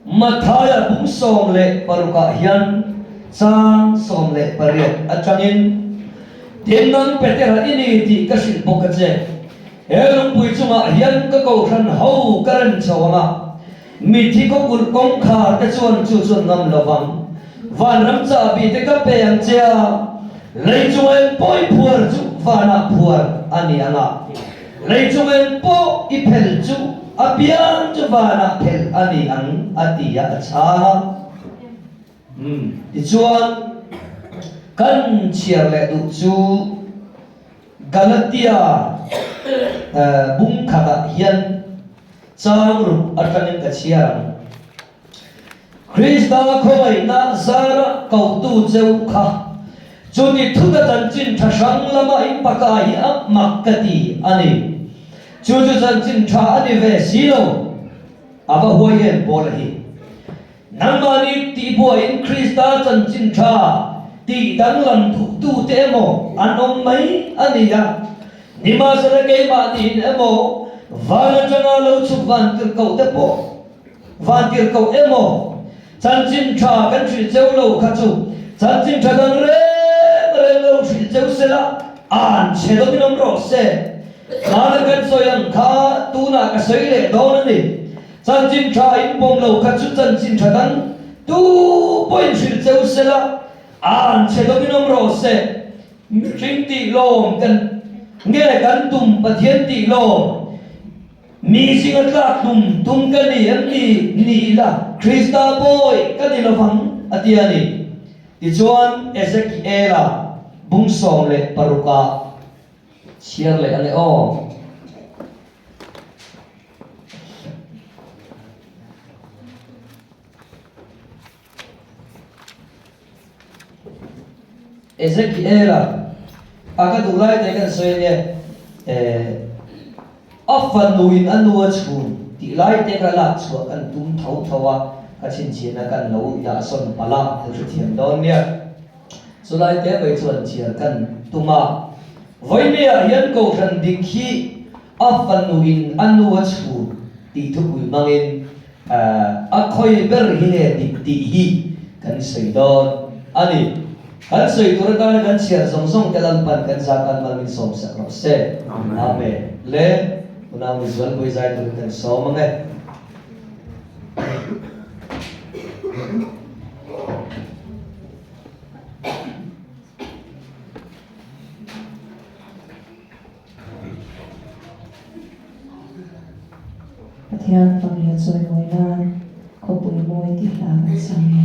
Mathaia bung 16 ah hian chang 18 atangin, Tin nang Petera i ni tih ka hrilh bawk a che. He lungpui chungah hian ka kohhran ho ka rem chho ang a, Mithi khawkulh kawngkhar te chuan chu chuan ngam lo vang. Vanram chahbi te ka pe ang che a, lei chunga eng pawh i phuar chu vanah phuar a ni ang a, lei chunga eng pawh i phel chu a piang chu vanah phel a ni ang, a ti a, a chhang a. Umm, tichuan kan chhiar leh duh chu Galatia bung khatah hian Chang ruk atangin ka chhiar ang. Krista khawngaihna zara kotu cheu kha chuti thuta chanchin tha hrang lama in paka hi a mak ka ti a ni. Chu chu chanchin tha a ni ve si lo. A va huai em Paula hi. Nangmahni tihbuaiin Krista chanchin tha tih danglam duhtute emaw an awm mai a ni a, nimahsela keimahniin emaw van atanga lo chhuk vantirhkoh te pawh vantirhkoh emaw chanchin tha kan hrilh cheu lo kha chu chanchin tha dang reng reng lo hrilh cheu sela an chhe dawmin awm rawh se. Hmana kan sawi ang kha tunah ka sawi leh dawn a ni. Chanchin tha in pawm lo kha chu chanchin tha dang tu pawhin hrilh che u sela, an chhe dawmin awm rawh se. Mihring tih lawm kan nge kan tum Pathian tih lawm mi zinga tlak tum tum ka ni em ni ni ila Krista bawi ka ni lovang a ti a ni. Tichuan Ezekiela bung 16 ah chhiar leh a ni aw. Ezekiela a ka duh lai te kan sawi ania eh a fanu in a nu a chhun tih lai te kha lak chhuah kan tum tho tho a ka chhinchhiahna kan lo dah sawn palh a ka hrethiam dawn nia. Chulai te mai chuan chhiar kan tum a, Vawinia hian Kohhran dik hi a fanuin a nu a chhun tih thupui hmangin a khawi ber hi nge dik tih hi kan sawi dawn a ni. Kan sawi tur atana kan chhiar zawng zawng te Lalpan kan zatan mal min sawmsak rawh se. Amen. Le unau Mizualpui zai turin kan sawm ang e. Pathian fak leh chawimawi nan khawpui mawi tih hla kan sa nge.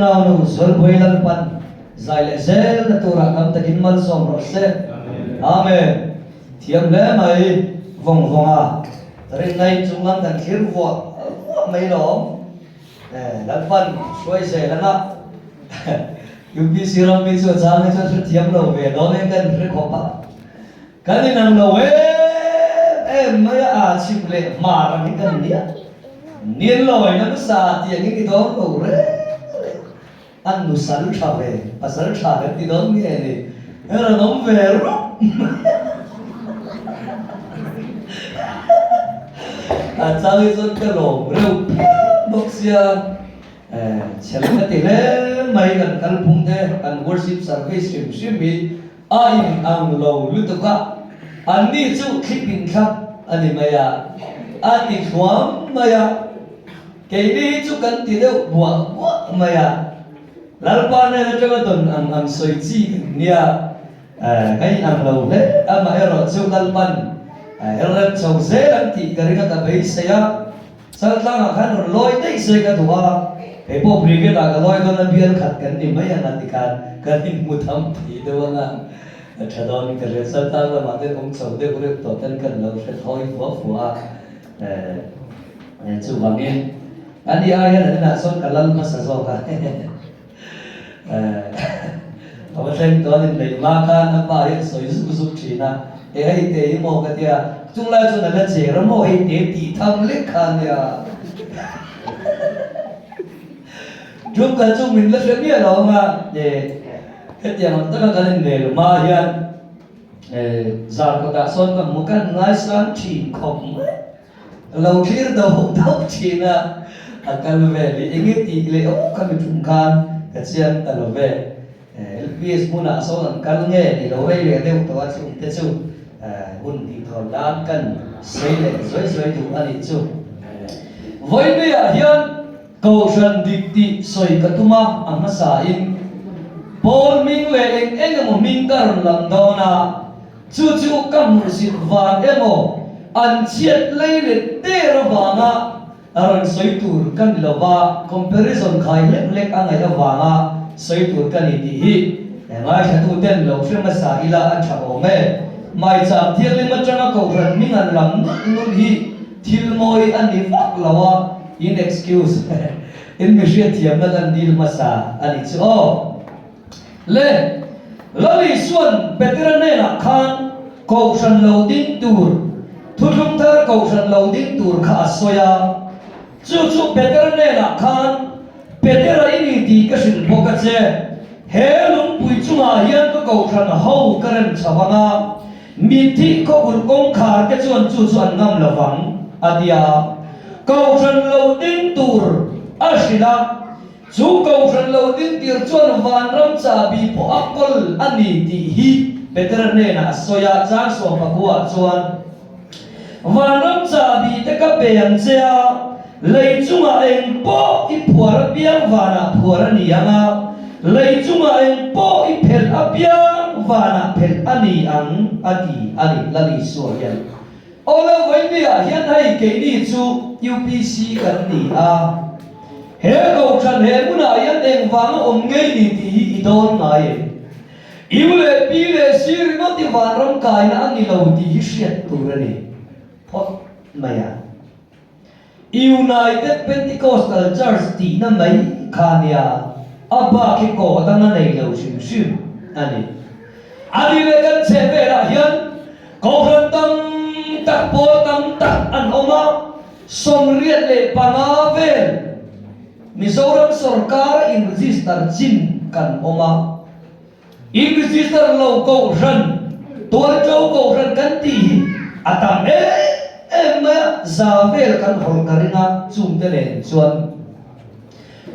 unaunu Zualbuai Lalpan zai leh zel na turah tam takin malsawm rawh se. Amen. Thiam hle mai vawng vawng a. Rinna in chung lam kan thlir vuah vuah mai lawm. Lalpan hruai zel anga UPC ram mi chu a chang hi chuan hrethiam lo ve dawn in kan hre khawp a. Kan inang lo em em mai a, aa chhim leh hmar ang hi kan nia. Nian lawi na hmasa tih angin i dawn lo reng reng. A nusal tha ve, pasal tha kan ti dawn nge ni? A rawn awm ve rup mai a. A chang hi chuan ka lawm reuh phian bawk sia. Chhel ka ti hle mai kan kalphung te, kan worship service hrim hrim hi A in ang lo lutuk a, anni chu thlip in thlap a ni mai a, a ti thluam mai a. Keini hi chu kan ti deuh buah buah mai a, Lalpa nen atanga dawn ang ang sawi chi kan nia, ka in ang lo hle. Amaherawh chu Lalpan her rem chho zel ang tih ka ring a, ka beisei a. Chaltlangah khan rawn lawi daih se ka duh a, kei pawh brigade ah ka lawi dawn a bial khat kan ni mai ang a ti khan kan inhmu tham thei deuh ang a, a tha dawn in ka hria. Chaltlang lamah ten awm chho deuh reuh tawh ten kan lo hre thawi fua fua a, eh chuvangin ani ai hian an inah sawn ka lal hmasa zawk a. A va thleng tawh a inneih hma khan a pa hi a sawi zuk zuk thin a, e hei te hi maw ka tia, chung lai chuan a la cher a maw hei te tih tham lek kha a nia. Tum kha chu min la hre miah lo ang a, e hetiang ang taka kan innel hma hian e zar kawtah sawn ka hmu kan ngaisang thin khawp mai. Lo thlir dauh dauh thin a, a kal vel hi enge tih leh aw kha mi tum khan ka chiang ta lo ve. LPS hmunah sawn an kal nge ni lo rei leh deuh tawh a chung te chu hun tih thawn nan kan sawi leh zuai zuai duh a nih chu. Vawinuiah hian Kohhran dik tih sawi ka tum a, a hmasa in Paul hming leh eng eng emaw hming ka rawn lam dawn a, Chu chu ka hmuhsit vang emaw an chhiat lei leh der avanga rawn sawi tur ka ni lova, comparison khai hlek hlek a ngaih avanga sawi tur ka ni tih hi ngaithla ten lo hre hmasa ila a tha awm e. Maicham thianghlim atanga Kohhran hming an lam nulh nulh hi thil mawi a ni vak lo a, in excuse in mi hriatthiamna kan dil hmasa a nih chu aw. Le, Lal Isua'n Petera hnenah khan Kohhran lo ding tur, Thuthlung Thar Kohhran lo ding tur kha a sawi a. Chu chu Petera hnenah khan, Petera i ni tih ka hrilh bawk a che. He lungpui chungah hian ka Kohhran ho ka rem chho ang a, mitthi khawkulh kawngkhar te chuan chu chu an ngam lo vang, a ti a. Kohhran lo ding tur a hrilh a. Chu Kohhran lo dintir chuan vanram chahbi pawh a kawl a ni tih hi Petera hnenah a sawi a, chang suam pakua chuan, Vanram chahbi te ka pe ang che a, lei chungah eng pawh i phuar apiang vanah phuar a ni ang a, lei chungah eng pawh i phelh apiang vanah phelh a ni ang, a ti a ni, Lal Isua hian. Aw lo vawinuiah hian hei keini chu UPC kan ni a, he Kohhran he hmunah hian engvanga awm ngei ni tih hi i dawn ngai em? U leh Pi leh Si ringawt i vanram kaina a ni lo tih hi hriat tur a ni phawt mai a. United Pentecostal Church tihna mai kha nia, a bak hi kawh dang a nei lo hrim hrim a ni. A ni leh kan chheh velah hian Kohhran tam tak, pawl tam tak an awm a, 75 vel Mizoram sorkara in-register chin kan awm a. In register lo Kohhran, tualṭo Kohhran kan tih hi a tam em em mai a, za vel kan hawlh ka ring a, chungte nen chuan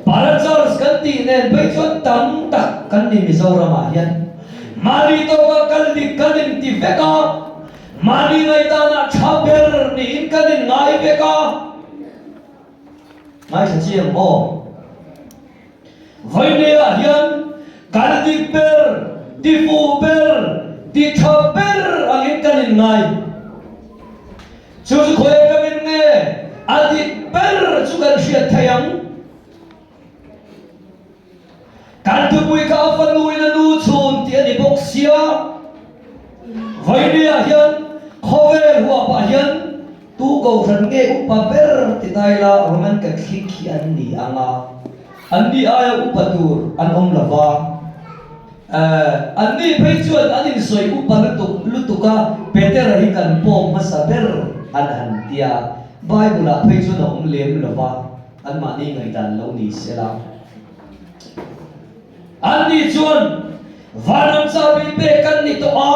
Para Church kan tih nen phei chuan tam tak kan ni Mizoramah hian. Mahni tawka kal dik kan inti vek a, mahni ngaihdanah tha ber niin kan inngai vek a. Ngaithla chiang maw? Vawineah hian kan dik ber, ti fuh ber, ti tha ber angin kan inngai. Chu chu khawi atangin nge a dik ber chu kan hriat thei ang? fanu in a nu chhun tih a ni bawk sia. Vawinia hian khawvel huapah hian tu kohhran nge upa ber ti ta ila Roman Catholic hi an ni ang a, an ni aia upa tur an awm lo va. An ni phei chuan an insawi upa lutuk lutuk a, Petera hi kan pawm hmasa ber an han ti a, Bible-ah phei chuan a awm lem lo va, anmahni ngaihdan lo ni sela. Anni chuan, Vanram chahbi pek kan ni tawh a,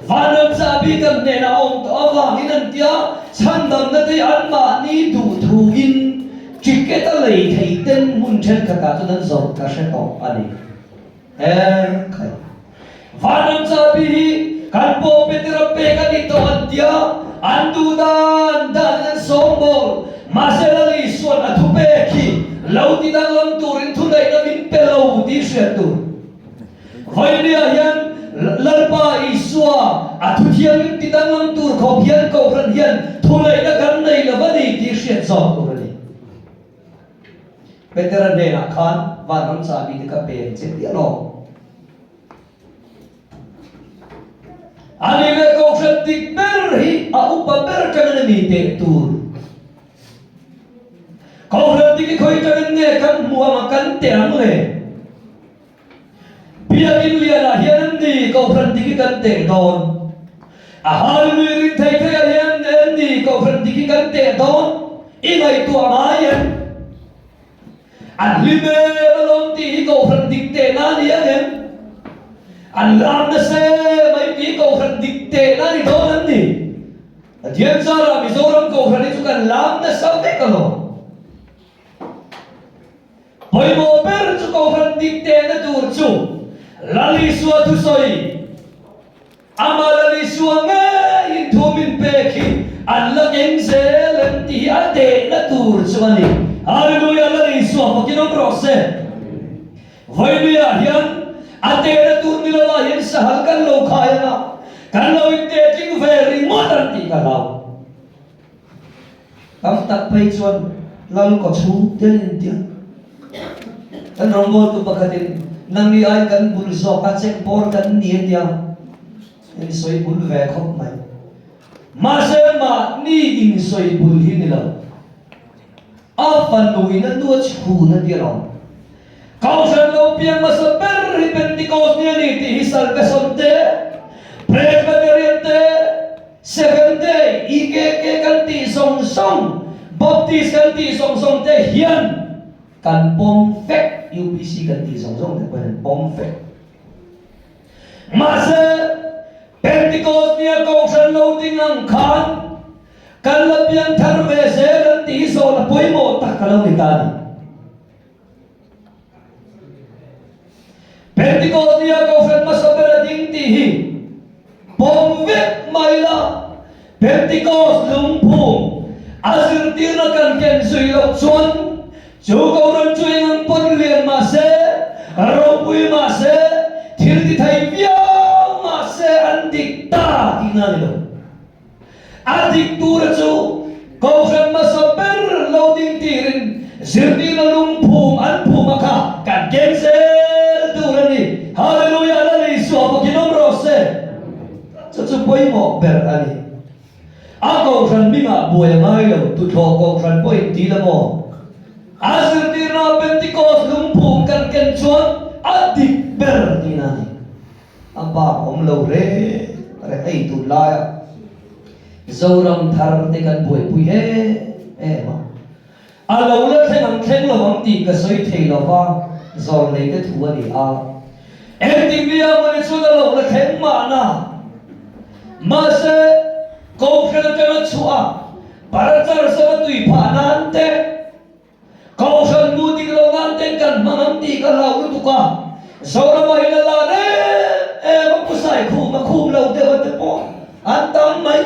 Vanram chahbi kan hnenah a awm tawh avangin an ti a, chhandamna te anmahni duh thuin ticket a lei thei ten hmun thenkhatah chuan an zawrh ka hre tawh a ni. Ekhai! Vanram chahbi hi kan pawh Petera pek a ni tawh an ti a, an duh dan danin an sawm bawl. Mahse Lal Isua'n a thupek hi lo ti danglam turin thuneihna min pe lo tih hriat tur. Vawinia hian Lalpa Isua a thuthiangin ti danglam tur khawp hian Kohhran hian thuneihna kan nei lo a ni tih hriat zawk tur a ni. Petera hnenah khan vanram chahbi te kha pe ang che tih a lawm. A ni leh Kohhran dik ber hi a upa ber atangin a mi teh tur. Kohhran dik hi khawi atangin nge kan hmuh ang a kan teh ang le? Biakinn lianah hian an ni Kohhran dik hi kan teh dawn. A Hallelujah ring thei theiah hian an ni Kohhran dik hi kan teh dawn. I ngaihtuah ngai em? An hlim em alawm tih hi Kohhran dik tehna a ni ang em? An lam nasa em mai tih hi Kohhran dik tehna a ni dawn an ni. Pathian zarah Mizoram Kohhran hi chu kan lam nasa vek alawm. Pawimawh ber chu Kohhran dik tehna tur chu Lal Isua thusawi, Amah Lal Isua ngeiin thu min pek hi an la keng zel em tih hi a tehna tur chu a ni. Hallelujah! Lal Isua fakin awm rawh se. Vawinuiah hian a tehna tur ni lovah hian sahal kan lo khai ang a, kan lo inteh tling ve ringawt ang tih ka hlau. Tam tak phei chuan Lal kawchhung te an intia. Kan rawngbawltu pakhatin, Nangni ai kan bul zawk a, check bawr kan ni a tia. Insawi bul ve khawp mai. Mahse mahni insawi bul hi ni lo. A fanu in a nu a chhun a tia lo. Kohhran lo piang hmasa ber hi Pentecost ni a ni tih hi Salvation te, Presbyterian te, Seventh Day, EKK kan tih zawng zawng, Baptist kan tih zawng zawng te hian kan pawm vek, UPC kan tih zawng zawng te pawhin an pawm vek. Mahse, Pentecost nia Kohhran lo ding ang khan kan la piang thar ve zel an tih hi zawhna pawimawh tak a lo ni ta a ni. Pentecost nia Kohhran hmasa ber a ding tih hi pawm vek mai la, Pentecost lungphum a zirtirna kan ken zui loh chuan chu Kohhran chu eng ang pawn lian mah se, ropui mah se, thil ti thei viau mah se an dik ta tihna a ni lo. A dik tura chu Kohhran hmasa ber lo ding tirin zirtirna lungphum an phum a kha kan keng zel tur a ni. Hallelujah! Lal Isua fakin awm rawh se. Chu chu pawimawh ber a ni. A Kohhran hmingah buai a ngai lo, tuthlawh Kohhran pawhin ti la maw? A zirtirna Pentecost lungphum kan ken chuan a dik ber tihna a ni. A bak awm lo reng reng ei tun laia Zoram thar te kan buaipui em em a. A lo la thleng ang thleng lo ang tih ka sawi thei lo va, zawlnei te thu a ni a. Engtik nia mawni chuan a lo la thleng mahna. Mahse, Kohhran atanga chhuah a, Parachar sava tui phah nan te, Kohhran mu dik lo nan ten kan hmang ang tih ka hlau lutuk a, Zorama hi la lar em em a, Pu Saikhum a khum lo deuh a te pawh an tam mai.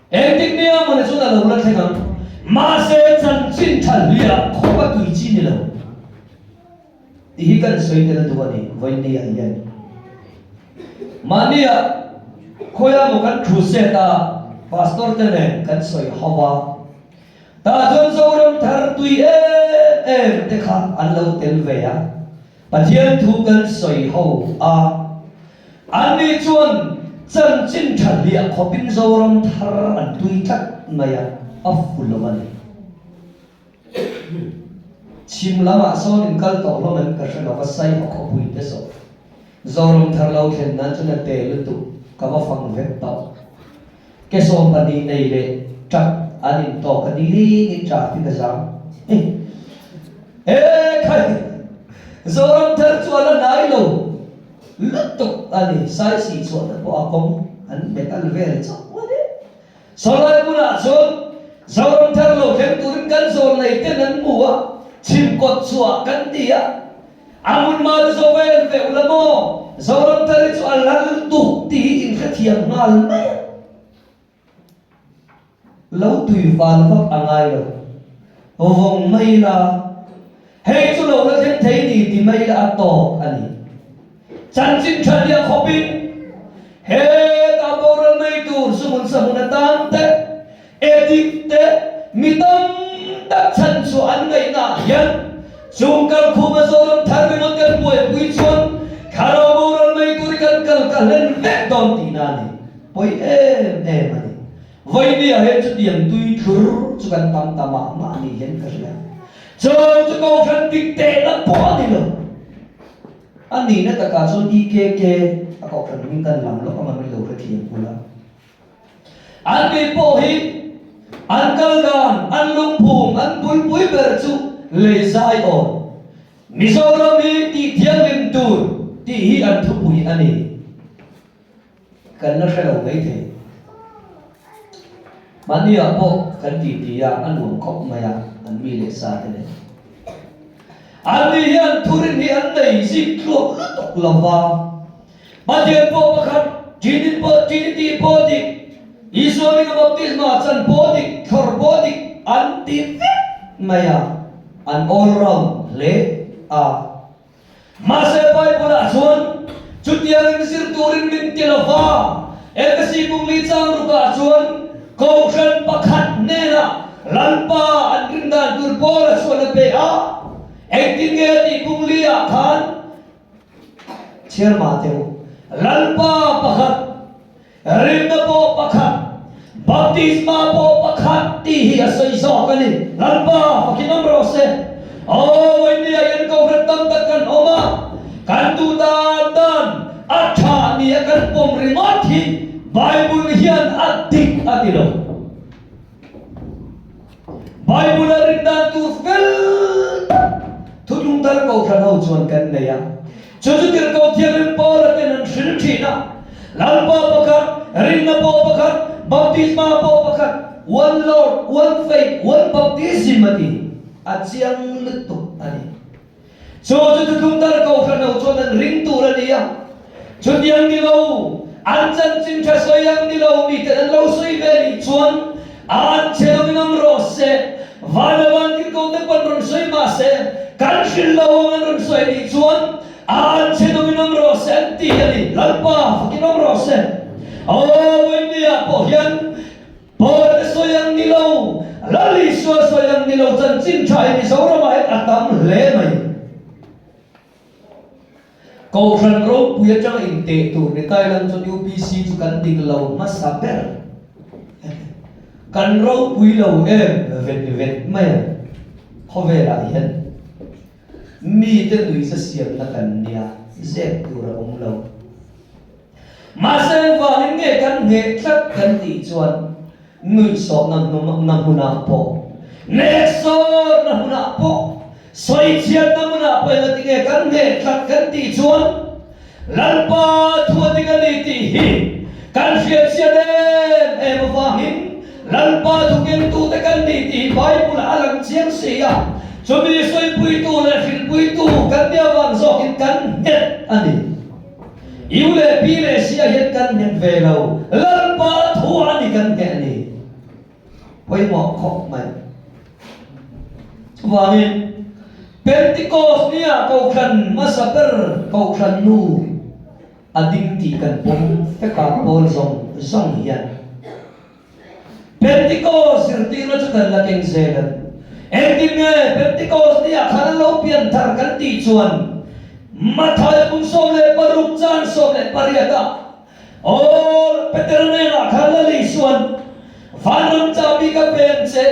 Engtik nia mawni chuan a lo la thleng ang, mahse chanchin tha hliah khawp a tui chi ni lo tih hi kan sawi tel a duh a ni vawinia hian. Mahnia khawiah maw kan crusade a, pastor te nen kan sawi ho a, tah chuan Zoram thar tui em em te kha an lo tel ve a, Pathian thu kan sawi ho a, anni chuan chanchin tha hliah khawpin Zoram thar an tui tlat mai a, a fu lo a ni. Chhim lamah sawn in kal tawh hlawm em ka hre lo va, Saihaw khawpui te zawh Zoram thar lo thlen nan chuan a te lutuk ka va fang vek tawh. Ke 12 nei leh truck an in tawk a nilingin traffic a zam. He khai! Zoram thar chu a la hnai lo lutuk a ni. Saisih chhuahna pawh a kawng an metal vel chauh a ni. Sawlai hmunah chuan Zoram thar lo thleng turin kan zawl nei ten an hmu a, chhim kawt chhuah kan ti a. A hmun mah te zawh vel ve ula maw? Zoram thar hi chu a lal lutuk tih hi in hrethiam nghal mai a. Lo tui val vak a ngai lo. Vawng mai la, hei chu lo la thleng thei ni ti mai la a tawk a ni. Chanchin tha hliah khawpin hetah boral mai tur suhmun sahmun atan te, Addict te mi tam tak chhan chu an ngaihna ah hian chung kal khuma Zoram thar ringawt kan buaipui chuan thlarau boral mai tur hi kan kal ka hlen vek dawn tihna a ni. Pawi em em a ni. Vawinia hian chutiang tui thlur chu kan tam ta mah mah a ni hian ka hria. Chung chu Kohhran dik tehna pawh a ni lo. A nihna takah chuan EKK a Kohhran hming kan lam lawk anga min lo hrethiam ula. An mi pawh hi an kal dan, an lungphum, an bulpui ber chu lei zai awn. Mizoram hi tih thianghlim tur tih hi an thupui a ni. Kan la hre lo maithei. Mahniah pawh kan titi a, a nuam khawp mai a, an mi leh sa te nen. An ni hian thurin hi an nei zik tluak lutuk lo va. Pathian pawh pakhat, Trinity pawh Trinity pawh dik, Isua hminga baptisma chan pawh dik, thlawr pawh dik an ti vek mai a, an all round hle a. Mahse Bible ah chuan chutiangin zir turin min ti lo va, Efesi bungli chang rukah chuan Kohhran pakhat hnenah Lalpa an rin dan tur Paula chuan a pe a, engtin nge a tih bungli ah khan Chhiar mah teh u. Lalpa pakhat, rinna pawh pakhat, baptisma pawh pakhat tih hi a sawi zawk a ni. Lalpa fakin awm rawh se. Aw, India hian Kohhran tam tak kan awm a, kan duh dan dan a tha nia kan pawm ringawt hi Bible hian a dik a ti lo. Bible a rin dan tur fel tak thutlung thar Kohhran ho chuan kan nei a. Chu chu Tirhkoh Thianghlim Paula ten an hril thin a, Lalpa pakhat, rinna pawh pakhat, baptisma pawh pakhat, one Lord, one faith, one baptism a ti. A chiang lutuk a ni. Chu chu thutlung thar Kohhran ho chuan an ring tur a ni a. Chutiang ni lo, an chanchin tha sawi ang ni lo miten an lo sawi ve nih chuan an che lo in awm rawh se. Vana vantirhkoh te pawn rawn sawi mah se, kan hrilh lo ang an rawn sawi nih chuan an che lo in awm rawh se an ti a ni. Lalpa fakin awm rawh se. Aw, India pawh hian Paul te sawi ang ni lo, Lal Isua sawi ang ni lo chanchin tha hi Mizoramah hian a tam hle mai. Kohhran ropui atanga inteh tur ni tai lang chuan UPC chu kan dik lo hmasa ber. Kan ropui lo em vet vet mai a, khawvelah hian mite nuihza siamna kan nia, zep tur a awm lo. Mahse engvangin nge kan ngheh tlat kan tih chuan nuihsawhna na hmunah pawh, nehsawrna hmunah pawh, sawichhiatna hmunah pawh engati nge kan ngheh tlat kan tih chuan Lalpa thu a dik a ni tih hi kan hriatchhiat em em avangin Lalpa thu kengtute kan ni tih hi Bible ah a lang chiang si a, chumi sawipuitu leh hrilhpuitu kan nih avang zawkin kan nghet a ni. U leh Pi leh Sia hian kan nghet ve lo, Lalpa thu a ni kan ngheh ni. Pawimawh khawp mai. Chuvangin, Pentecost nia Kohhran hmasa ber Kohhran nu a ding tih kan pawm vek a, pawl zawng zawng hian. Pentecost zirtirna chu kan la keng zel a ni. Engtin nge Pentecost nia? Pianthar kan tih chuan Matthai kum 16 chan 18 ah Aw, Petera hnenah khan Lal Isuan, Vanram chahbi ka peng che,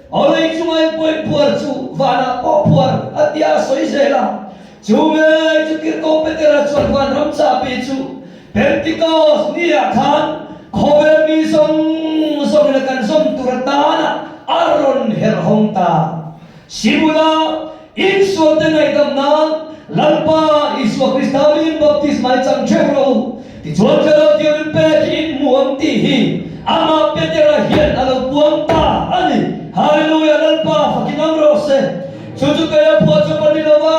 aw lei chunga in pawhin phuar chu vanah pawh phuar a tia a sawi zel a. Chu ngei chu Tirhkoh Petera chuan vanram chahbi chu Pentikos niah khan khawvel mi zawng zawngin a kan zawm tur atana a rawn herh hawng ta. Simula, Insualte ngaihdam nan Lalpa Isua Krista min baptisma i chang theuh rawh u. Tichuan Thlarau Thianghlim pek hi in hmu ang tih hi amah Petera hian a lo puang ta a ni. Hallelujah! Lalpa fakin awm rawh se. Chu chu keia phuahchawp a ni lo va,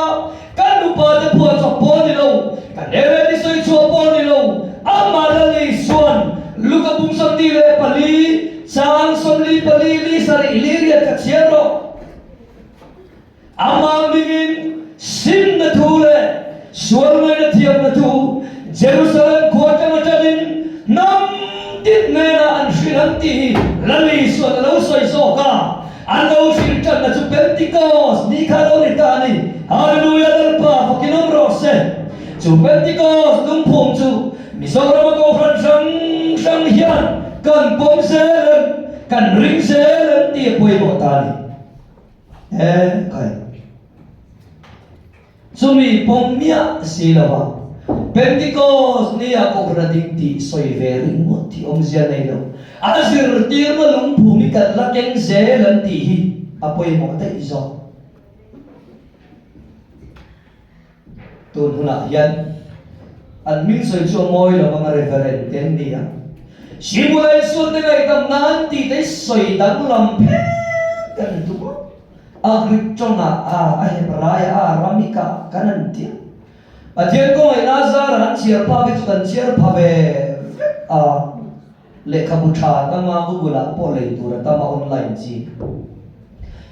kan upate phuahchawp pawh a ni lo, kan Ereti sawi chhuah pawh a ni lo. Amah Lal Isuan Luka bung 24, chang 44 li sarih li riat kha chhiar rawh. Amah hmingin simna thu leh sual ngaihna thiamna thu Jerusalem khua atang atangin hnam tin hnenah an hrilh ang tih hi Lal Isuan a lo sawi zawk a. An lo hrilh tanna chu Pentikos ni kha a lo ni ta a ni. Hallelujah Lalpa fakin awm rawh se. Chu Pentikos lungphum chu Mizorama kohhran hrang hrang hian kan pawm zel em, kan ring zel em tih a pawimawh ta a ni. He kai. Chumi pawm miah si lo va, Pentikos nia kohhran a ding tih sawi ve ringawt hi awmzia nei lo. A zirtirna lungphum hi kan la keng zel an tih hi a pawimawh daih zawk. Tun hunah hian an hming sawi chu a mawi lo ang a Reverend te an ni a. Simula Isuate ngaihdam nan tih te hi sawi danglam phet kan tum a. A Greek tawngah a, a Hebraia a, Aramicah kan an ti a. Pathian kawngaihna a zarah an chhiar phak hi chu kan chhiar pha ve vek a. Lehkhabu tha tama Google-ah pawh lei tur a tam a online chi.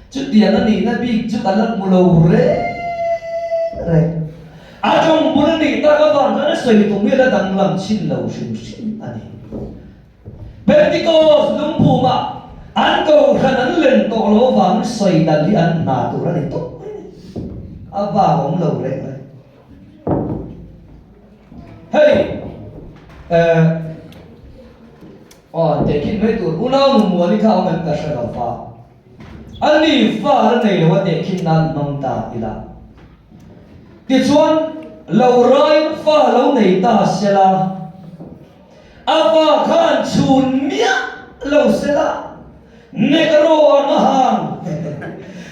Chutiang a nihna bik chu ka la hmu lo reng reng. A tawng bul a nih tak avang khan a sawi tum hi a la danglam chhin lo hrim hrim a ni. Pentikos lungphumah an kohhran an len tawh lo avangin sawi dal hi an hna tur a ni tawp mai a ni. A vang awm lo reng reng. Hei eh aw tehkhin mai tur unau nu muani kha awm em ka hre lo va. A ni fa la nei lo a tehkhin nan hmang ta ila. Tichuan lo rain fa lo nei ta sela. A pa khan chhun miah lo se la, Negro ang a hang,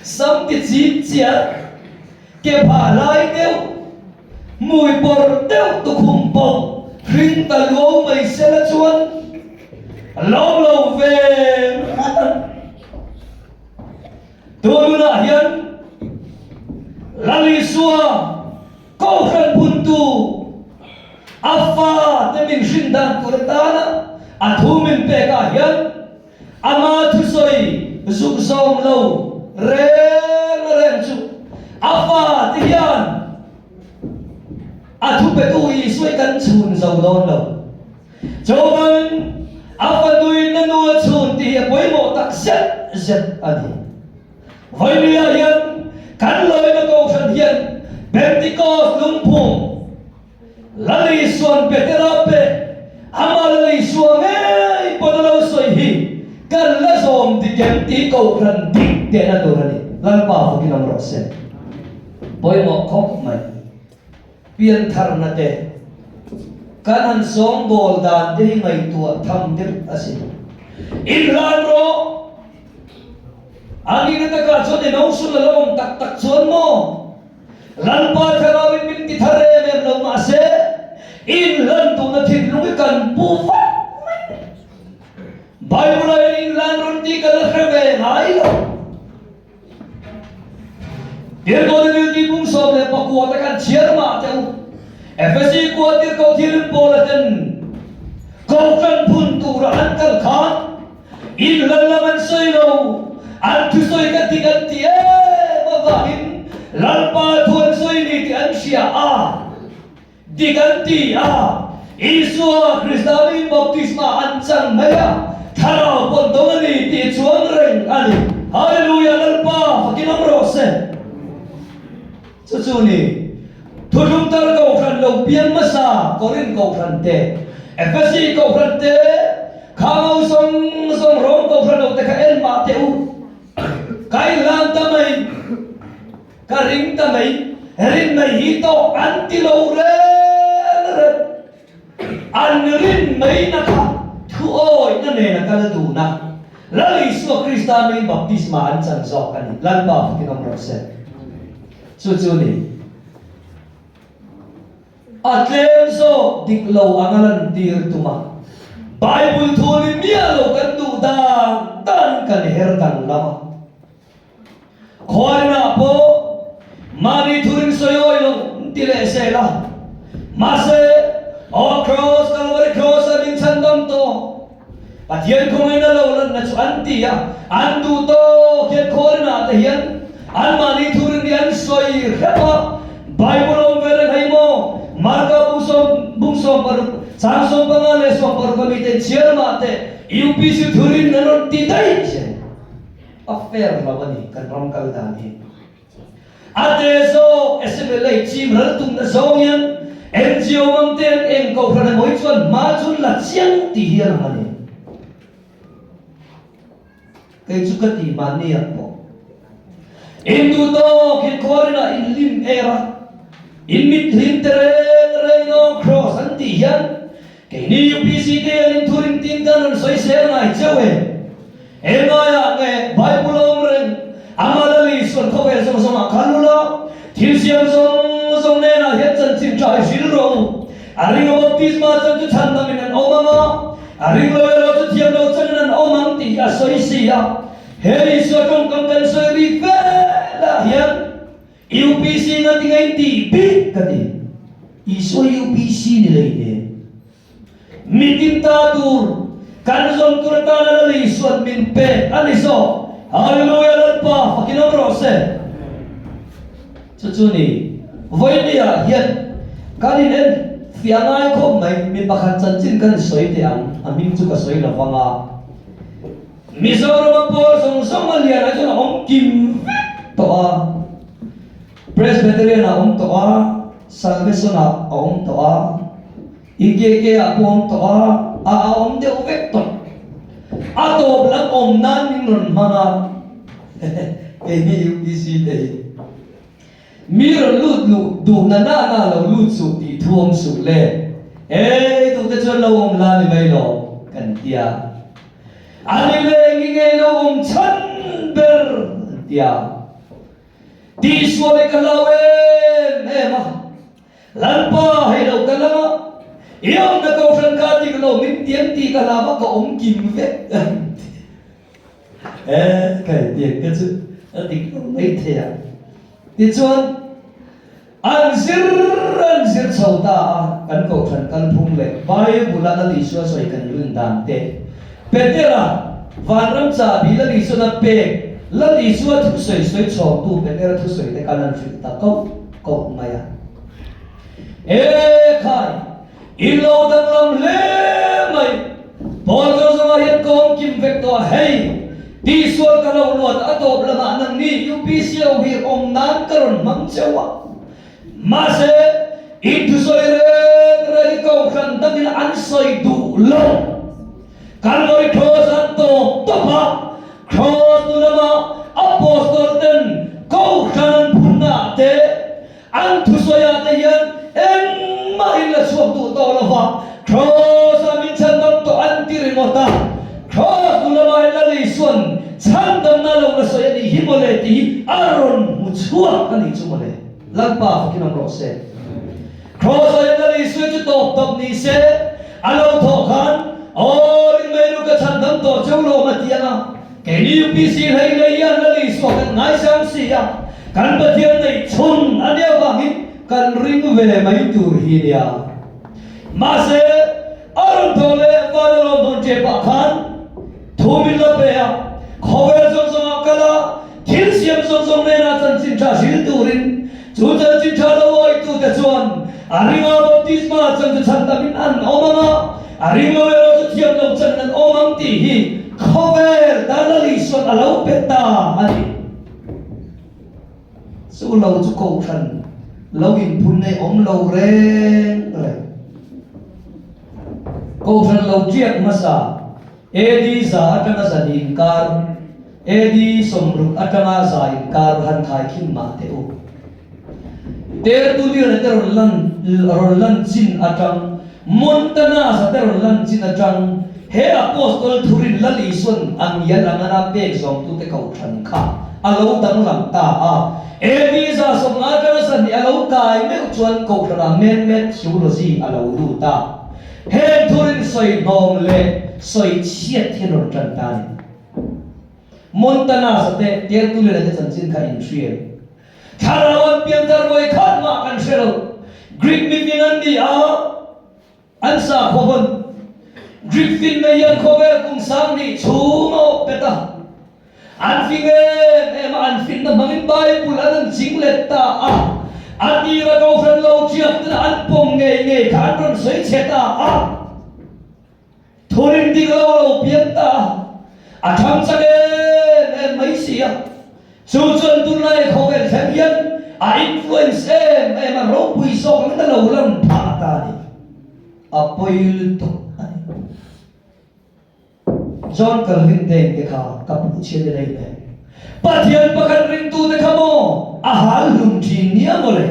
sam ti chip chiah, ke phah lai deuh, hmui pawrh deuh tukhum pawh hring ta luau mai se la chuan lawm lo ve ngawt ang. Tun hunah hian Lal Isua Kohhran phuntu a fate min hrin dan tur atana a thu min pekah hian ama thusawi zuk zawm lo reng reng chu a fate hian a thupetu Isua kan chhun zo dawn lo. Chuvangin a fanuin a nu a chhun tih hi a pawimawh tak zet zet a ni. Vawinia hian kan lawina kohhran hian Pentikos lungphum Lal Isua'n Petera pe amah Lal Isua ngei pawn a lo sawi hi kan la zawm dik em tih kohhran dik tehna tur a ni. Lalpa fakin awm rawh se. Pawimawh khawp mai. Piantharna te kan han sawngbawl dan te hi ngaihtuah tham deuh a si. Inhlan rawh! A nihna takah chuan i nosun a lo awm tak tak chuan maw? Lalpa Thlarauin min ti thar em em lo mahse, inhlan duhna thinlung hi kan pu vat mai. Bible-ah hian inhlan rawn tih ka la hre ve ngai lo. Tirhkoh Timothy pung 19 te khan chhiar mah teh u. Efesi khua tirhkoh thilin Paula ten kohhran phun tura an kal khan inhlan lam an sawi lo, an thusawi ka dik an ti em avangin Lalpa thu an sawi ni tih an hria a. Dik an ti a, Isua Krista min baptisma an chang mai a, Thlarau pawn dawng a ni tih chuang reng a ni. Hallelujah Lalpa fakin awm rawh se. Chu chu ni, Thuthlung Thar Kohhran lo piang hmasa Korinth Kohhran te, Ephesi Kohhran te, Khangau zawng zawng Rom Kohhran lo te kha en mah teh u. Ka inhlan ta mai, ka ring ta mai, rin mai hi tawh an ti lo reng reng. An rin maina kha thuawihna nen a kal dun a, Lal Isua Krista hmingin baptisma an chan zawk a ni. Lalpa fakin awm rawh se. Chu chu ni. A tlem zawk dik lo anga lantir tum a, Bible thu ni miah lo kan duh dan dan kan her danglam a. Khawirinah pawh mahni thurin sawi awi lo an ti leh zel a, mahse aw Kraws, Kalvari Kraws a min chhandam tawh, Pathian khawngaihna lo lanna chu an ti a, an duh tawk hian khawirinah te hian anmahni thurin hi an sawi hrep a, Bible awm ve reng hei maw, Marka bung bung 16, chang 15 leh 16 a mite chhiar mah teh UPC thurin an rawn ti daih che. A fair lo a ni kan ram kal dan hi. A te zawk SMLA chim ral tumna zawng hian NGO mang te an eng kohhran emaw hi chuan hma chu la chiang tih hi a lang a ni. Kei chu ka ti mahni ah pawh. In duh tawk in khuarin ah in lim er a, in mit hlim te reng reng in aw cross an tih hian keini UPC te hian in thurin tin kan rawn sawi sel ngai cheu e. Engaiah nge Bible a awm reng? Amah Lal Isuan khawvel zawng zawngah kha lu la, thil siam zawng zawng nenah hian chanchin tha hi hril rawh u. A ring a baptisma chan chu chhandamin an awm ang a, a ring lo erawh chu thiam lo chanin an awm ang tih hi a sawi si a. He Isua tawngkam kan sawi rik velah hian UPC nga ti ngei tih bik ka ti. Isua UPC ni lei nen. Mitin ta tur kan zawn tur atana Lal Isuan min pek a ni zawk. Hallelujah Lalpa fakin awm rawh se. Chu chu ni Vawinia hian kan in en fiah ngai khawp mai. Mi pakhat chanchin kan sawi teh ang, a hming chu ka sawi lo vang a. Mizorama pawl zawng zawng a lian ah chuan a awm kim vek tawh a. Presbyterian ah a awm tawh a, Salvation ah a awm tawh a, EKK ah pawh a awm tawh a, a a awm deuh vek tawh. A tawp lam awm nan min rawn hmang a, keini UPC te hi. Mi rawn lut luh duh na na na lo lut suh tih thu awm suh le. Ei duh te chuan lo awm la ni mai lo kan ti a. A ni le ngi ngei lo awm chhan ber an ti a. Tihsual hi ka hlau em em a, Lalpa hei lo ka lam a, i awmna kohhran kha dik lo min tiam tih ka hlau a, ka awm kim vek a ti. E, ka hetiang te chu a dik lo mai thei a. Tichuan, an zir an zir chho ta a, kan kohhran kalphung leh Bible-a Lal Isua sawi kan rin dan te, Petera, Vanram chahbi Lal Isuan a pek, Lal Isua thusawi sawi chhawmtu Petera thusawi te khan an hrilh ta koh koh mai a. E khai, in lo danglam hle mai, Paul zawng zawngah hian ka awm kim vek tawh a, hei, tihsual ka lo luat a tawp lamah nangni UPC ho hi awm nan ka rawn hmang cheu a. Mahse, in thusawi reng reng hi kohhran dangin an sawi duh lo. Kalvari Cross an tawp tawp a, Cross hnu lama Apostol ten kohhran an phunna ah te, an thusawi ah te hian engmah in la chhuak duh tawh lo va, Cross ah min chhandam tawh an ti ringawt a, Cross hnu lama hi Lal Isuan chhandamna lo la sawi a nih hi mawle tih hi a rawn hmu chhuak a nih chu mawle. Lalpa fakin awm rawh se. Kraws a in Lal Isua chu tawp tawp ni se, a lo thawh khan, Aw ring mai ru ka chhandam tawh cheu lawm a ti ang a. Keini UPC hlei hlei hian Lal Isua kan ngaisang si a, kan Pathian neih chhun a nia vangin kan ring ve mai tur hi nia. Mahse, a rawn thawh leh van a lawm dawn ṭep ah khan thu min la pe a, khawvel zawng zawngah kal a, Thil siam zawng zawng nena chanchin tha hril turin chu chanchin tha lo awitute chuan a ringa baptisma chan chu chhandamin an awm ang a, a ring lo erawh chu thiam lo chanin an awm ang tih hi khawvel Dana Lisuan a lo pe ta a ni. Chu lo chu kohhran lo inphun nei awm lo reng reng. Kohhran lo tiak hmasa AD 100 atanga zan inkar, AD 60 atanga za inkar han khaikhin mah teh u. Tertullian te rawn lan rawn lan chin atang, Montanus-a te rawn lan chin atang, he Apostol thurin Lal Isuan a ngial anga na pek zawmtute kohhran kha a lo danglam ta a. AD 150 atanga sahnih a lo kai meuh chuan kohhranah man-made theology a lo lut a. Heng thurin sawi hnawm leh sawi chhiat hi an rawn tan ta a ni. Montanus-a te Tertullian-a te chanchin kha inhria em? Thlarau an pianthar vawi khat mah kan hre lo. Greek mifing an ni a, an sakhaw hawn. Greek finna hian khawvel kum 10,000 chhung a awp bet a. An fing em em a, an finna hmangin Bible an an ching let ta a. A tira kohhran lo ṭiak tena an pawm ngei ngei kha an rawn sawi chhe ta a. Thurin dik lo a lo piang ta a, a thang chak em em mai si a. Chu chuan tunlai khawvel thleng hian a influence em em a, ropui zawk angin a lo lan phah ta a ni. A pawi lutuk a ni. John Calvin te te kha ka puh chhiat i lei nen. Pathian pakhat ringtute kha maw a hal hlum thin nia maw le?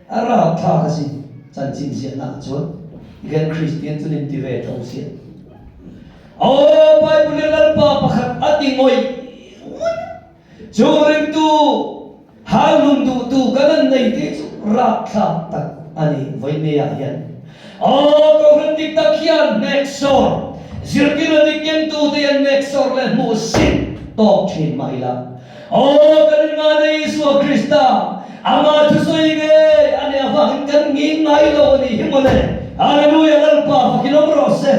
A rapthlak asin, chanchin ziahna ah chuan tikhian Kristian chu nin ti ve tho sia. Aw, Bible in Lalpa pakhat a ti ngawih ngawih a, chu ringtu hal hlum duhtu kan an nei tih chu rapthlak tak a ni vawiin ah hian. Aw, Kohhran dik tak hian hneksawr, zirtirna dik kengtute hian hneksawr leh hmuhsit tawk thin mah ila, Aw, kan inngaina Isua Krista, Ama thusawi ngei a nih avangin kan ngin ngai lo a nih hi mawle. Hallelujah, Lalpa fakin awm rawh se.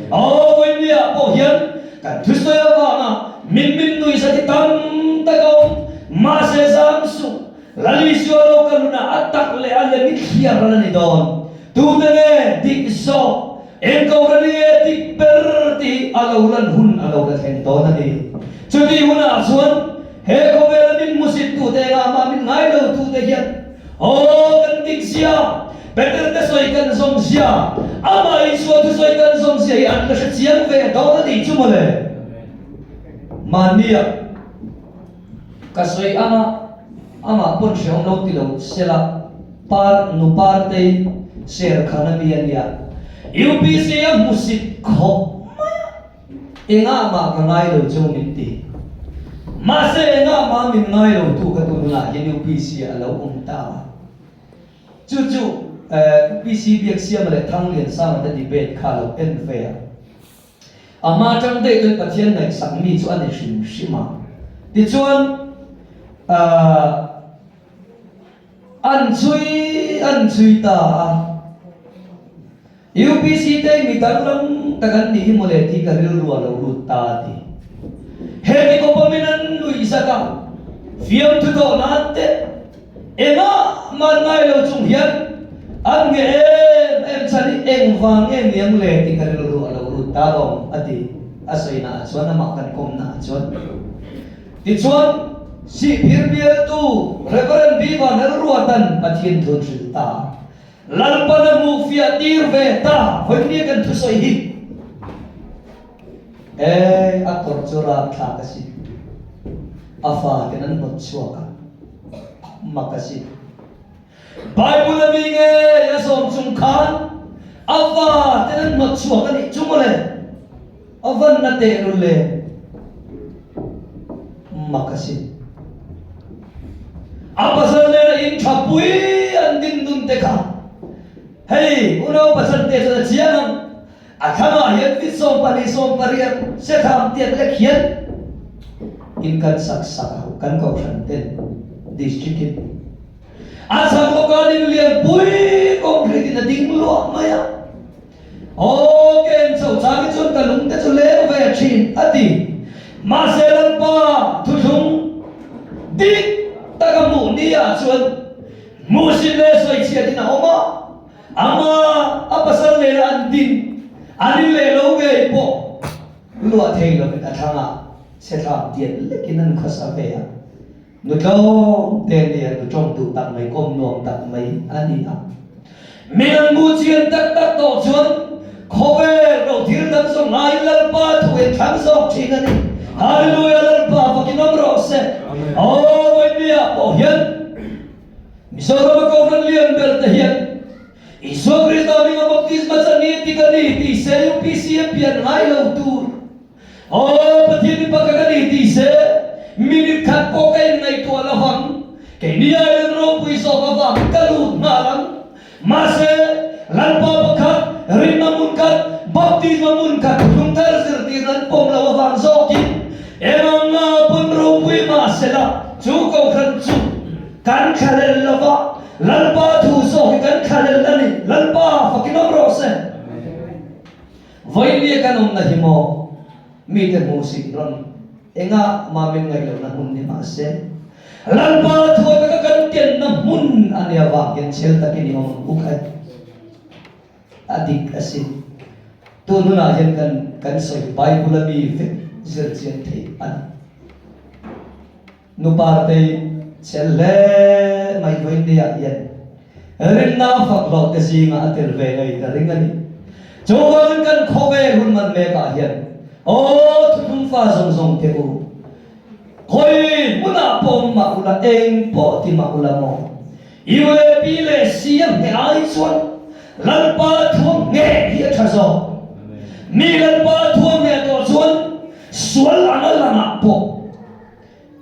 Aw, vawinia pawh hian kan thusawi avanga min min nuihza ti tam tak a awm. Mahse zam suh, Lal Isua lo kal hunah a tak leh a lem i thliar ral a ni dawn. Tute nge dik zawk? Eng kohhran hi nge dik ber tih a lo lan hun a lo la thleng dawn a ni. Chutih hunah chuan he khawvela min hmusittute engah mah min ngai lotute hian Aw kan dik zia, Peter te sawi kan zawm zia, amah Isua thusawi kan zawm zia hi an la hre chiang ve dawn a nih chu mawle. Mahnia ka sawi anga amah pawn hrehawm lo ti lo sela. Par nu Partei Serkhan a mi a nia. UPC a hmusit khawp mai a, engah mah ka ngai lo chu min ti. Mahse engah mah min ngai lo tu ka tun hunah hian UPC a lo awm ta a. Chu chu UPC Biaksiama leh Thangliansanga te debate kha a lo en ve a. A hma atang daih chuan Pathian ngaihsak mi chu a ni hrim hrim a. Tichuan ahh. An chhui an chhui ta a. UPC te mi danglam tak an nih hi mawle tih ka rilru a lo lut ta a ti. Heti kawpa min an nuih zat a, fiamthu tawh nan te engah mah an ngai lo chung hian an nge em em chhan hi engvang nge niang le tih ka rilru a lo lut ta alawm a ti. A sawina ah chuan amah kan kawmna ah chuan. Tichuan, Sihphir bialtu Rev. B. Van Elruatan Pathian thu an hrilh ta. Lalpan a hmuh fiah tir ve ta vawinia kan thusawi hi. E, a tawrh chu rapthlak a si. A faten an hnawt chhuak a, mak a si. Bible a mi ngei a zawm chung khan a va ten an hnawt chhuak a nih chu mawle. A van na tehlul le mak a si. A pasal nena in tha pui an din dun te kha hei unau pasal te chuan a chiang ang. A thlangah hian fit 12 18 setham tiat lek hian in kan sak sak a, kan kohhran ten district in a chhak lawka ding lianpui concrete in a ding luah mai a. Aw ken chho chang hi chuan ka lung te chu leng ve thin a ti. Mahse Lalpa thuthlung dik taka hmuh ni ah chuan hmuhsit leh sawichhiat in a awm a. Ama a pasal nena an din, an in leh lo ngei pawh luah thei lovin a thlangah chhe thlak diat lekin an khawsa ve a. Nu tlawm te a ni a, nu tawng duh tak mai, kawm nuam tak mai a ni a. Min an hmuh chian tak tak tawh chuan khawvel ro thil dang zawng ngaiin Lalpa thu in thlang zawk thin a ni. Hallelujah Lalpa fakin awm rawh se. Aw Vawinia pawh hian Mizoram a Kohhran lian ber te hian Isua Krista hminga baptisma chan ni tik a ni tih se UPC a pian ngai lo tur. Aw Pathian i pakhat a ni tih se minute khat pawh ka inngaihtuah lo vang. Keini aiin ropui zawk avang ka lut nghal ang. Mahse, Lalpa pakhat, rinna hmun khat, baptisma hmun khat thuthlung thar zirtirna an pawm lo avang zawkin eng anga pawn ropui mahsela chu kohhran chu kan thlahlel lo va, Lalpa thu zawk hi kan thlahlel a ni. Lalpa fakin awm rawh se. Vawinia kan awmna hi maw mite hmuhsit rawn engah mah min ngaih lohna hmun ni mah se, Lalpa thuai taka kan kenna hmun a nia vang hian chhel takin i awm ang u khai. A dik asin. Tun hunah hian kan kan sawi Bible a mi vek zir chian theih a ni. Nu Partei chhel hle mai vawinia hian rinna a fak hlawh te zingah a tel ve ngei ka ring a ni. Chuvangin kan khawvel hun man mekah hian aw thuthlung fa zawng zawng te u, khawi hmunah pawh awm mah ula, eng pawh ti mah ula maw, U leh Pi leh C a ngheh ai chuan Lalpa thuam ngheh hi a tha zawk. Mi Lalpa thuam ngheh tawh chuan sual anga langah pawh,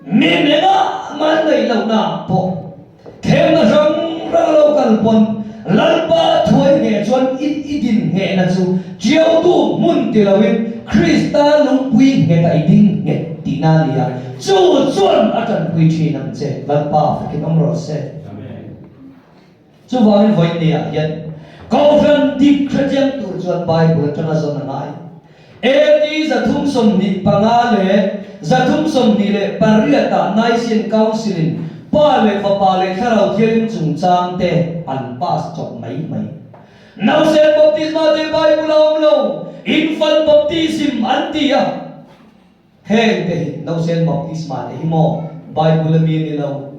Mi nena man ngaih lohna pawh themna hrang hrang a lo kal pawn Lalpa thuai ngheh chuan i i din nghehna chu Tiautu hmun ti loin Krista lungpui nghetah i ding nghet tihna a ni a, chu chuan a tanpui thin ang che. Lalpa fakin awm rawh se. Chuvangin vawiinniah hian Kohhran dik hrechiang tur chuan Bible atanga zawn a ngai. AD 325 leh 328 ah Nicene Council-in Pa leh Fapa leh Thlarau Thianghlim chungchang te an pass chawp mai mai. Nausen baptisma te Bible a awm lo, infant baptism an ti a. Heng te hi nausen baptisma te hi maw Bible a mi a ni lo,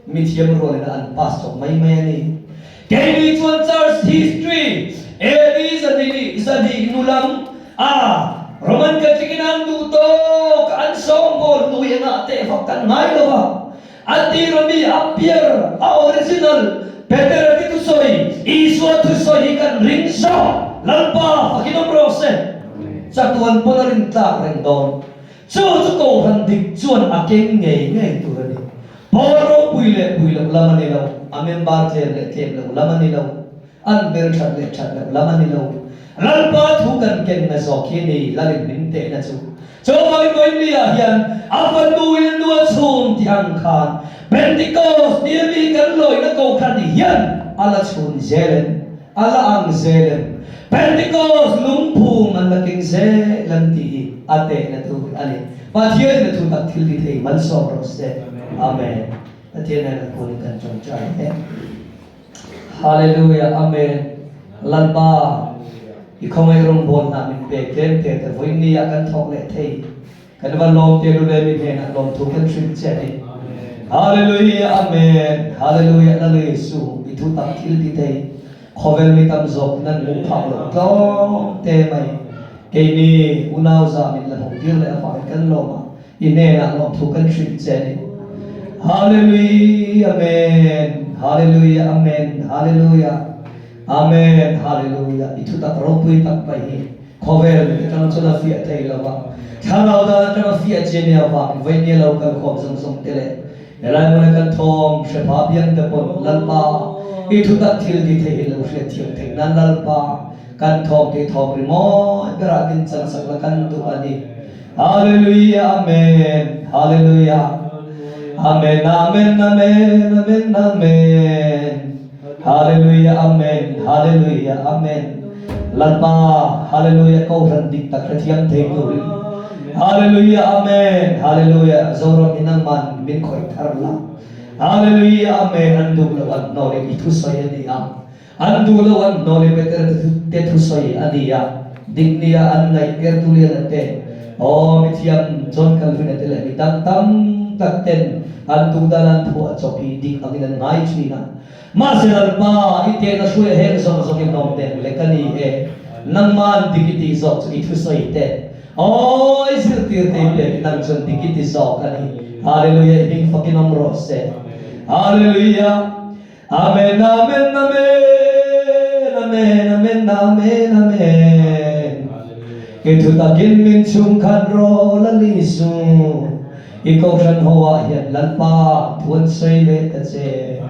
mi thiam rual in an pass chawp mai mai a ni. Keini chuan Church history AD 200 hnu lam a Roman Catholic in an duh tawk an sawngbawl hnu hi engah teh vak kan ngai lo va, a tir a mi a piar a original Petera te thusawi Isua thusawi hi kan ring zawk Lalpa fakin awm rawh se. Chatuan pawn a rin tlak reng dawn. Chu chu Kohhran dik chuan a keng ngei ngei tur a ni. Pawl ropui leh pui loh lam a ni lo, a member tlem leh tlem loh lam a ni lo, an hmel that leh that loh lam a ni lo. Lalpa thu kan kenna zawk hi a ni, Lalin min tehna chu. Chuvangin vawiinniah hian a fanu in a nu a chhun tih ang khan Pentecost ni a mi kan lawihna Kohhran hian a la chhun zel em? A la ang zel em? Pentecost lungphum an la keng zel em tih hi a tehna tur a ni. Pathianin a thu tak thil ti thei malsawm rawh se. Amen. Pathian nen a khunin kan tawngtai e. Hallelujah Amen Lalpa i khawngaih rawngbâwl hna min pek tlem te te vawiin ni ah kan thawk leh thei kan va lawm te lule mi hnenah lawmthu kan hrilh che a ni Hallelujah Amen Hallelujah Lal Jesu i thu tak thil ti thei khawvel mi tam zawk in an hmuh phak loh tlawm te mai keini unau za min la hmuh tir leh avangin kan lawm a I hnenah lawmthu kan hrilh che a ni. Hallelujah Amen Hallelujah Amen Hallelujah Amen Hallelujah I thutak ropui tak mai hi khawvel mit atang chuan a fiah thei lo va, thlarau dan atang a fiah chi a nia vangin vawinia lo kal khawm zawng zawng te leh helai hmuna kan thawm hrepha biang te pawn Lalpa i thutak thil ti thei hi lo hriatthiam theih nan Lalpa kan thawm te thawm rimawi berah min chansak la kan duh a ni. Hallelujah Amen Hallelujah Amen Amen Amen Amen Amen Hallelujah Amen Hallelujah Amen Lalpa Hallelujah Kohhran dik tak hrethiam thei turin Hallelujah Amen Hallelujah Zoram hi nangman min khawih thar la Hallelujah Amen an duh loh an hnawl in i thusawi a ni a An duh lo an hnawl i Peter te thusawi a ni a, dik nia an ngaih Tertullian-a te, aw mithiam John Calvin-a te leh mi dang tam tak ten. An duh dan an phuah chawp hi dik angin an ngai thin a. Mahse Lalpa, i tehna hruai heng zawng zawng in awm nen lek a ni e. Nangman dik i tih zawk chu i thusawi te. Aw, i zirtir te i pek i nang chuan dik i ti zawk a ni. Hallelujah, i hming fakin awm rawh se. Hallelujah. Amen, amen, amen, amen, amen, amen, amen. I thu takin min chhungkhat rawh Lal Isu. I kohhran ho ah hian Lalpa thu an sawi leh ta che.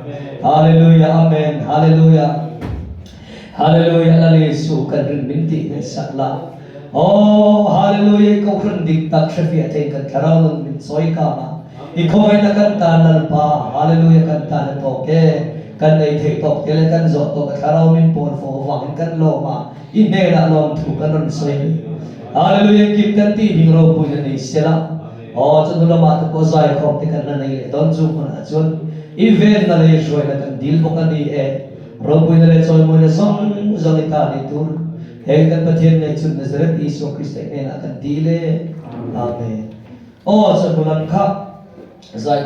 Hallelujah, amen, hallelujah. Hallelujah, Lal Isu kan rin min tih ngaihsak la. Aw, hallelujah, i kohhran dik tak hrefiah theiin kan thlarau nun min sawi kang a. I khawngaihna kan tan Lalpa, hallelujah, kan tan a tawk e. Kan ei theih tawk te leh kan zawh tawk a thlarau min pawn fo avangin kan lawm a, i hnenah lawmthu kan rawn sawi a ni. Hallelujah, engkim kan tih hming ropuina nei sela. Aw, chawhnu lamah te pawh zaikhawm te kan la nei leh dawn chu hmunah chuan i venna leh i hruaina kan dil bawk a ni e. Ropuina leh chawimawina zawng zawng i ta ni tur heng kan Pathian neih chhun Nazareth Isua Krista i hnenah kan dil e. Amen. Aw, chawhnu lam kha zaikhawm.